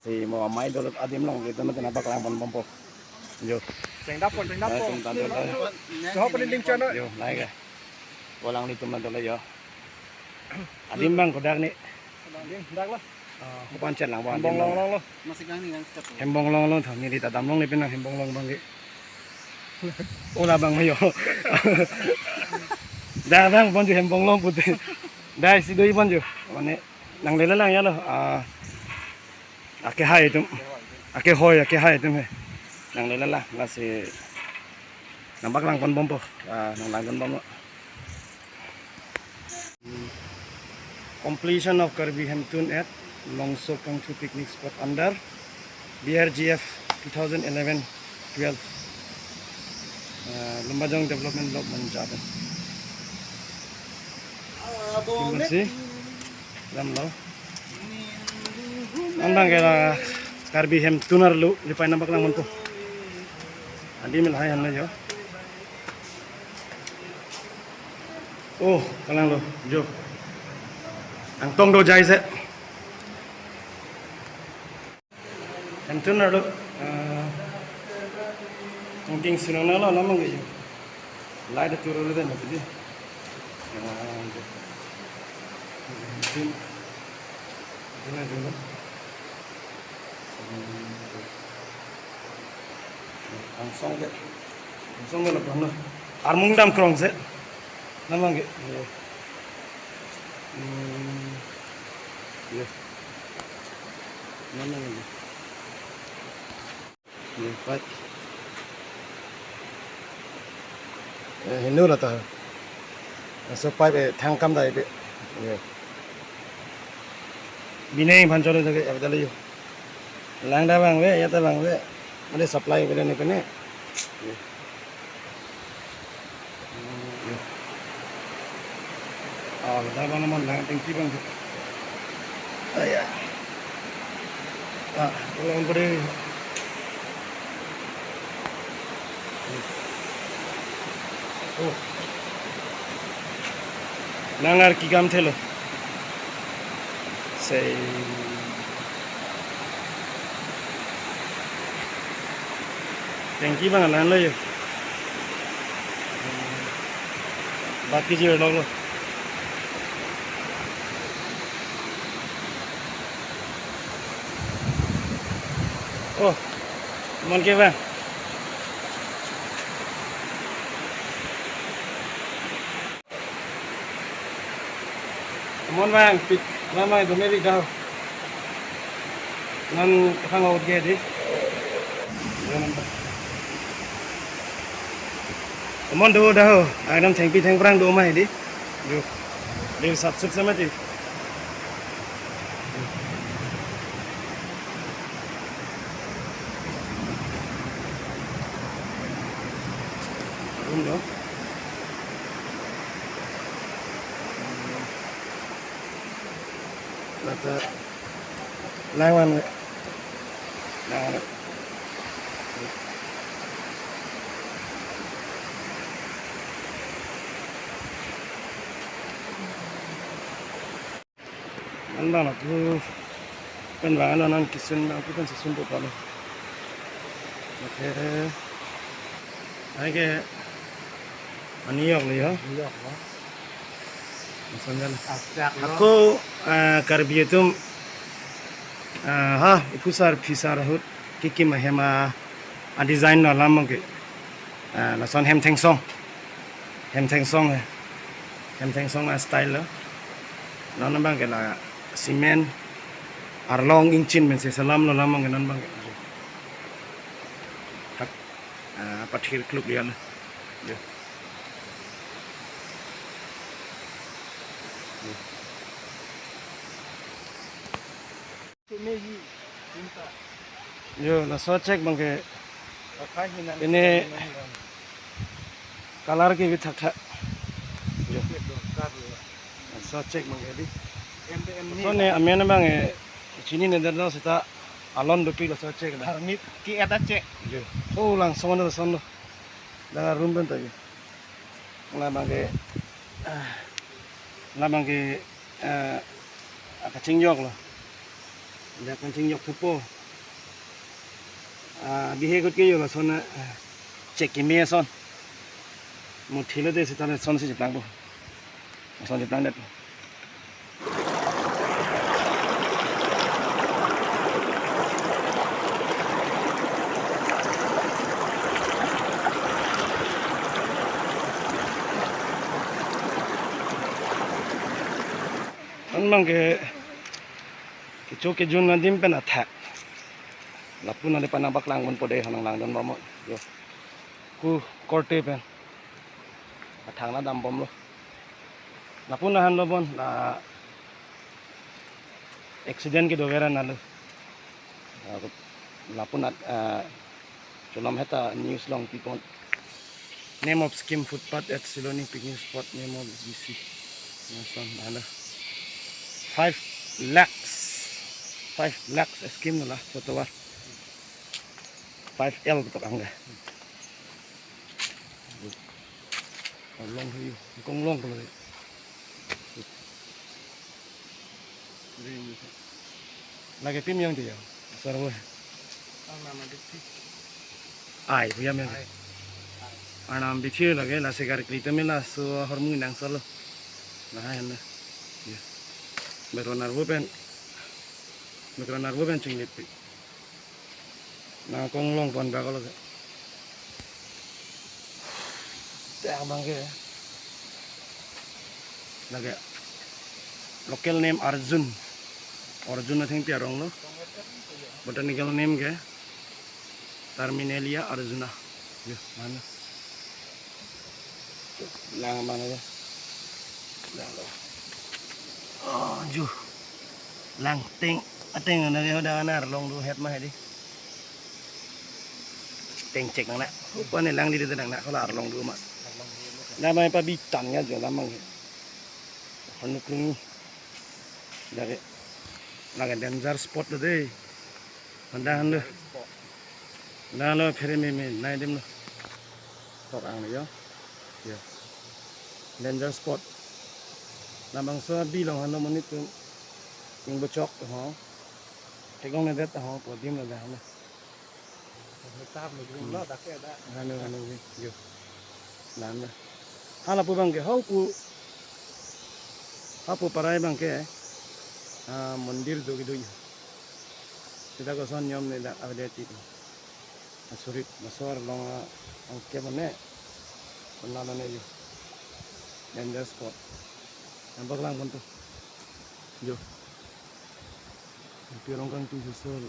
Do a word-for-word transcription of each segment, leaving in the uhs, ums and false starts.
Imo amei dolo adim along, itum mate nangpaklang ponbompo. Jo. Chengdappo, chengdappo. Nangtum ta dolo. Soho pini ding chana. Jo, nai ke. Ko alanglitum ta dolo jo. Adim abang kodak ni. Ding, dak lo. Ah, kopan chet lang abang. Hembong adim along, along lo. Masih gang ni gang step. Hembong along along tha, neli ta damlong ni penang Hembong along abang ke. Ola abang mayo. Dak abang pon jo Hembong along pute. Dak isi do-i pon jo. Mane nanglele lang ya lo. Ah, akehai atum. Akehoi, akehai atum he. Nanglele lang, lasi nangpaklang ponbompo. Ah, nanglang ponbomlo. Completion of Karbi Hemtun at Longso Kangthu picnic spot under B R G F two thousand eleven twelve, uh, Lumbajong Development Block Manjaben. Kimasi, lam lo. Nang abang ke la Karbi Hemtun arlo, lipai nangpaklang ponpo. Adim lahai henlo jo. Oh, kalang lo, jo. Angtong do jaise. Hemtun arlo, ah, angting sunang na lo, lamang ke jo. Light atur ro den tadi. Ah, jo. Hemtun. Hemtun ajo lo. Angsong ke. Angsong ke lapu no. Armung dam krongse. Namang ke. Ye. Hmm. Ye. Namang ke. Ye, pipe. Eh, hinu lata. Laso pipe, eh, thang kam dai pe. Ye. Bini aphan cholo jage, ya, dali yo. Lang ta vangve, ya ta vangve. Mane supply ave ne pene. Ah, dak abang non lang tangki abang. Aya. Ah, ulang pade. Oh. Nang ar ki kam thelo. Sei. Tangki abang lang lo yo. Baki ji lo lo. Oh, mon ke bang. Mon bang, pik, lamai do meri dau. Non kethang out ke di. Mon do dau, ekdom thengpi thengphrang do mai di. Jo. Dir sap suk sama di. Room do. Lata langwan. Langwan. An bang lapu pen bang alo non kisun bang lapu pen susun po palo. Okay. Aike ani yok lo yo. Yok lo. Masan jan. Asak lo. Ako, ah, Karbi atum, ah, ha, iphusar phisar ahut kikim ahem a, a design lo alam ke. Ah, lason hem thengsong. Hem thengsong he. Hem thengsong a style lo. Non abang ke la cement arlong ingchin men se selam lo lamang ke non abang ke. Thak, ah, pathir kluk lian. Yo. Yo. Yo, laso chek abang ke. Ini color ke bi thakthak. Yo. Laso chek abang ke di. Laso ne amen abang ke chinine det lo seta alon dopik laso chek na. Permit ke-et a chek. Yo. Oh, langsung ada lason lo. Dak room pen ta yo. Labang ke, ah, labang ke, eh, akachingjok lo. Dak kachingjok thupo. Ah, bihek ahut ke yo lason, ah, chek keme ason. Muthi lo de seta lason si cheplangpo. Lason cheplangdet. An abang ke kecho kejun adim pen athak. Lapu nangli panang paklang ponpo de, nang langdun bom. Yo. Ku korte pen. Athak nang dambomlo. Lapu nanghanlo bon, la accident kedo vera nalo. Ah, lapu nat, ah, cholom heta news along pipon. Name of scheme: footpath at Siloni picnic spot. Name of B C. Nang son, hala. Five lakhs. Five lakhs scheme nala, so tovar. Five L betok angga. Long hi, kong long ko lagi. Lagi pim yang dia, sarwa. Ang nama dikti. Ai, bu ya men. Ai. Arnam bithi lagi, la segar klita mela, so hormu nang solo. Nah, yan na. Ya. Background arvo pen. Background arvo pen chinglit pi. Nang kong long pon ba ko lagi. Te abang ke. Lagi. Local name Arjun. Arjun athengpi arong lo. Botanical name ke Terminalia arjuna. Yo, mana? Lang mana ya? Lang lo. Oh, ju. Lang teng, ateng na ke hoda na arlong do het ma hedi. Teng chek nang na. Upa ne lang di de nang na, kola arlong do ma. Nama pa bitan ya jo lamang. Hanu krung. Lagi, lagi danger spot lo de. Handa handa. Handa lo phere me me nai adim lo. Tok ang lo yo. Yo. Danger spot. Labangso abi along handa monit tum. Ing bochok ho. Theklongledet ho, po adim lo dah handa. Hitab lo green lo, dak ke ada. Hanu, hanu, yo. Nan na. Hala pu abang ke, hau pu. Hapu parai abang ke, ah, mondir do kedo yo. Seta koson niom ne dak avede ti. Asurit, masor long, ah, angke mane. Kona mane yo. Danger spot. Nang paklang ponpo. Yo. Pirong kangtung sosol.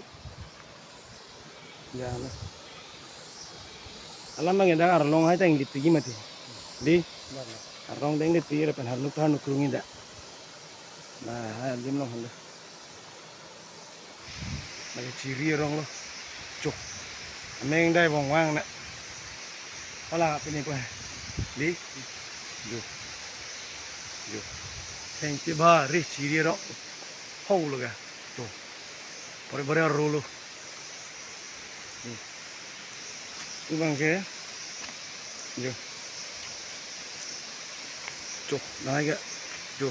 Ya na. Alam abang dak arlong hai ta ingdit piji mati. Di? Arlong ta ingdit piji, lapen harnuk harnuk krung ida. Nah, hai adim along handa. Lagi chiri arong lo. Chok. Ameng dai bong wang na. Hala pini pa. Di? Jo. Jo. Thengpi bari chiri arong. Hau laga. To. Bari bari arlo lo. Hmm. Abang ke. Jo. Chok, nai ke. Jo.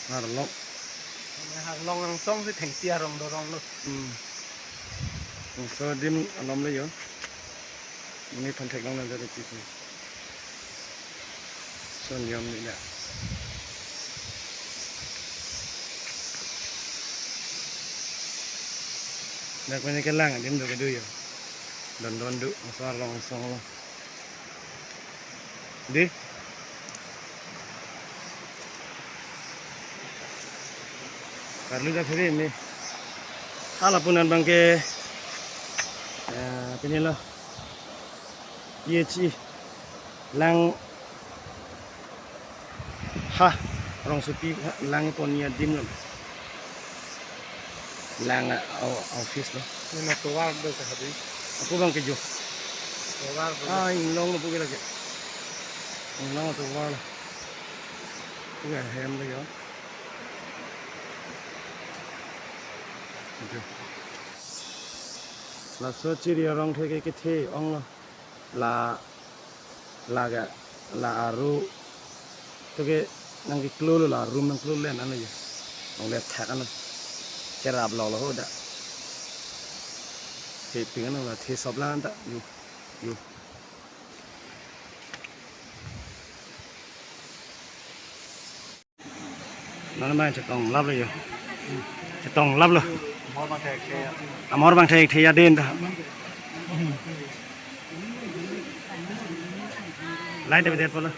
Arlong. Arlong angsong si thengpi arong do arong lo. Hmm. Angsong adim alom le yo. Ini phan theklongle dari situ. Son yom ni dak. Dak mane ke lang adim do kedo yo. Don don do, angsong arlong angsong lo. Di? Karlu dak phere me. Hala pu nan abang ke, eh, pini lo. P H E. Lang ha. Rongsopi ha, lang pon ya adim lo. Lang, ah, o-, office lo. Ini na tovar do ka hadi. Ako abang ke jo. Tovar do. Ah, inglong lo pu ke lagi. Inglong tovar lo. Pu ke hem lo yo. Jo. Laso chiri arong the ke kethe ong lo. La, la ga, la aru. To ke nangkeklo lo, la aru nangklo le nang lo yo. Nang le thak ano. Cherap lo lo ho da. Te pingan la the sop lang ta. Yo. Yo. Non ma chetong lap lo yo. Chetong lap lo. Amor bang thek thek ya den ta. Lai te bedet polo.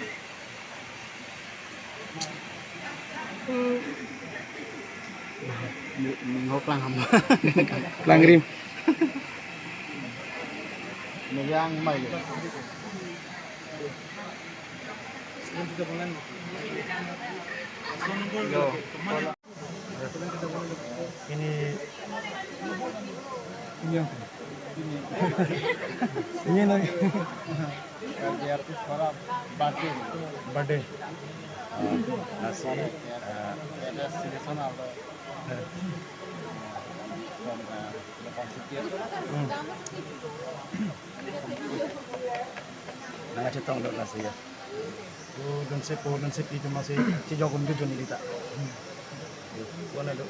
Ni, ni hop lang ham. Lang rim. Megang mai. Yo. Ini, ini yang ini. Ini lagi. Karbi Artist Forum birthday. Birthday. Nasi, eh, ada selection apa? Eh. From, eh, Nepal City. Hmm. Nangkachetong dot nasi ya. O dunsepo, dunsepi atum si chejok un ke jun neli ta. Kona do.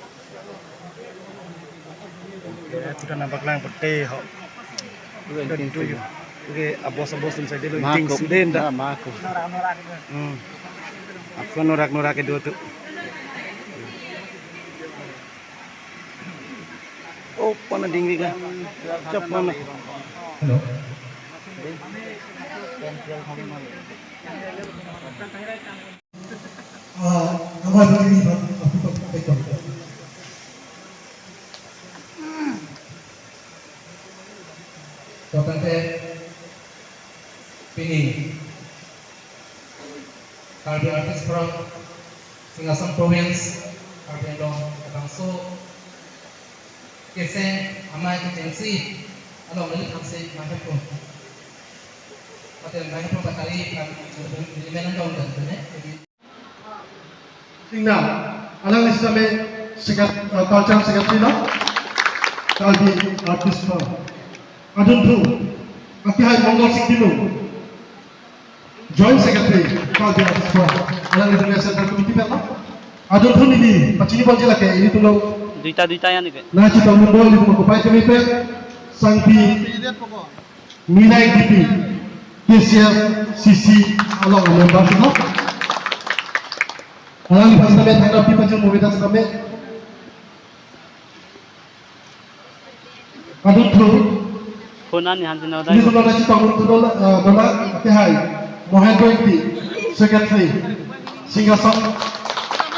Ya, kita nampak lang pete ho. Oke, abos-abos atum si delo. Mako. Ting suden ta. Mako. Hmm. Apa norak-norak kedo tu. Oh, pana dingvik na. Chap mana. Hello. Ah, nama diri, Bapak Ibu. Tangte pini Karbi Artist Forum, Singhason Province, Karbi Anglong labangso keseng amei kechengsi along neli thansi maiphepon. Mate maiphepon patari kan elemen dong dan tene. Tingna, alang sitame secret-, uh, cultural secretary lo, Karbi Artist Forum. Adunthu, akehai Mongol Sing Timung, Joint Secretary, Karbi Artist Forum. Alang sitame Central Committee pen lo. Adunthu neli pachini ponji lake, ilitum lo. Duita, duita ya ni ke. Nangchetong dun do, ilitum kopai kami pen, sangpi Mina Ingtipi, K C F C C along member sino. Alangli aphan sitame thangnat pi pajir movie ta sitame. Adunthu. Phone ani han sino dai. Ilitum lo nangchetong dun do, eh, do la, akehai Mohendro Ingti, Secretary, Singhason,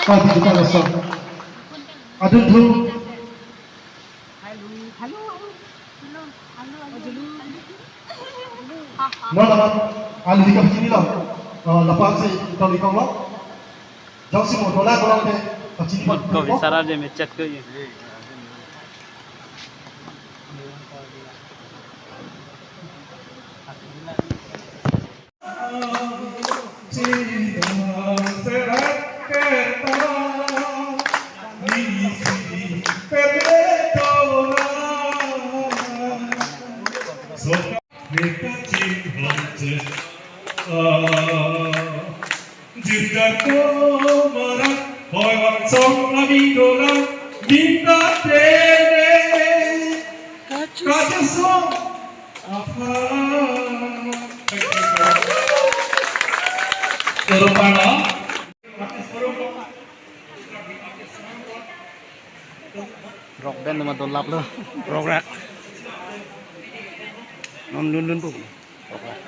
Karbi Juta Nation. Adunthu. Mo laman, alangli kapachini lo. Oh, lapu-an si, ito likong lo. Jongsi mo dola ko lang te, pachini mo. Ko bisara je me chat ko ye. Jirga ko marak hoi wangsong ami dolang minta tene. Kachesong. Rock band nama dolap lo. Rock rak. Non lun lun pu. Rock rak.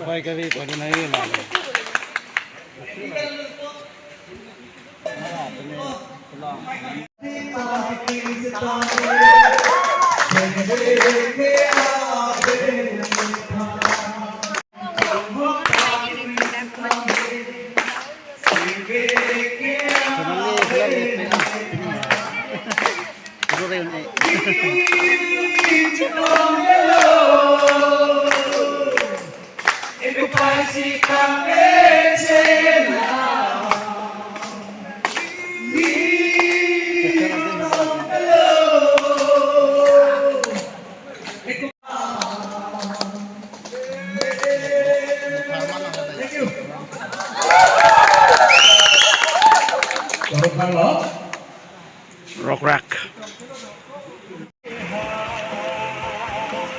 Pai kali pada naik lah. Rokrak.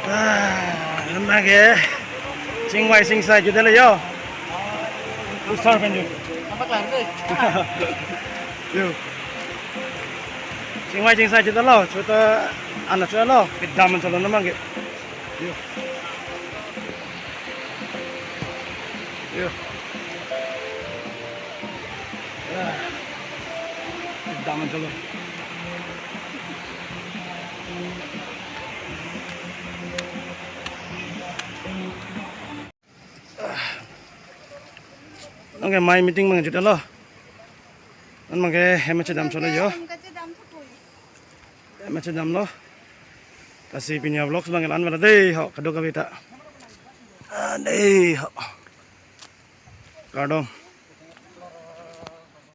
Ah, nang ke. Chingvai chingsai jutlo yo. Usar penju. Yo. Chingvai chingsai jutlo. Chuta ana chulo. Kedam chalo nang ke. Yo. Yo. Ah. Kedam chalo. Nang ke mai meeting abang jutlo. Nang ke hem chedam chalo yo. Hem kachedam thupui. Hem chedamlo. Lasi pini avlogs abang la-an vala dei ho kadokave ta. Ah, dei ho. Kardom.